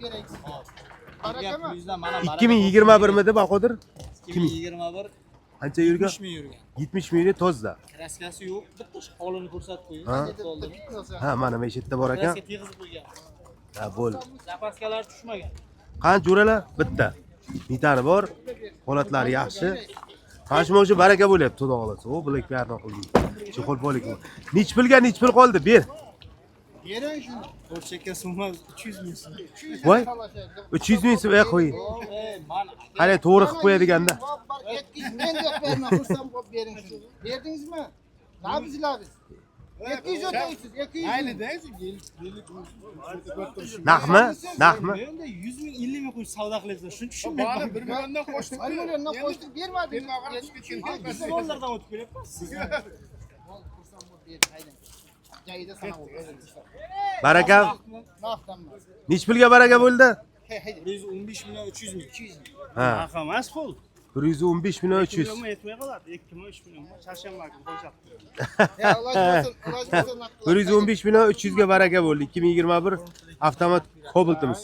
Kerak sizga. Barakami? Pulingizdan mana baraka. 2021 midi, Bahodir? 2021. Qancha yurgan? 70 ming yurgan. 70 mingni toza. Краска si yo'q. Bitta shu holini ko'rsatib qo'ying. Ha? To'ldirib. Ha, mana shu yerda bor ekan. Краска tegizib qo'ygan. Ha, bo'ldi. Запаска lar tushmagan. Qancha, jo'ralar? Bitta. Mitari bor. Holatlari yaxshi. Mana shu o'sha baraka bo'lyapti, xudo xohlasa. O, bilaklarni qildik. Чехол polik. Nech pulga, nech pul qoldi? Ber. Bering shuni. To'rt chekka summa 300 ming so'm. 300 Voy. talashadi. 300 ming so'm, ey, qo'ying. Ey, mana. Qani, to'g'ri qilib qo'yadiganda. Bor, 200 men deb berman, xursand bo'lib bering shuni. Berdingizmi? Labiz labiz. 200 o'taysiz, 200. Mayli deysiz, gelib gelib. Naqmi? Naqmi? Endi 100 ming, 50 ming qo'yib savdo qilyapsizlar. Shuni Bani tushunmayman. 1 milliondan qo'shdik. 1 milliondan qo'shdik, bermadingiz. Endi tushib ketgan. Biz dollardan o'tib kelyapmiz. Bo'ldi, xursand bo'lib bering, haydang. Joyida sanab o'taysiz. Baraka. Naqdan emas. Nech pulga baraka bo'ldi? Hey, haydang. 115 million 300 ming. 200 ming. Ha. Narx emas pul. 115 million 300. Millionga yetmay qoladi. 2 million, 3 million. Chorshanba kuni qo'yishyapti. Ya, iloji bo'lsa, iloji bo'lsa naqd. 115 million 300 ga baraka bo'ldi. 2021 avtomat Cobalt'imiz.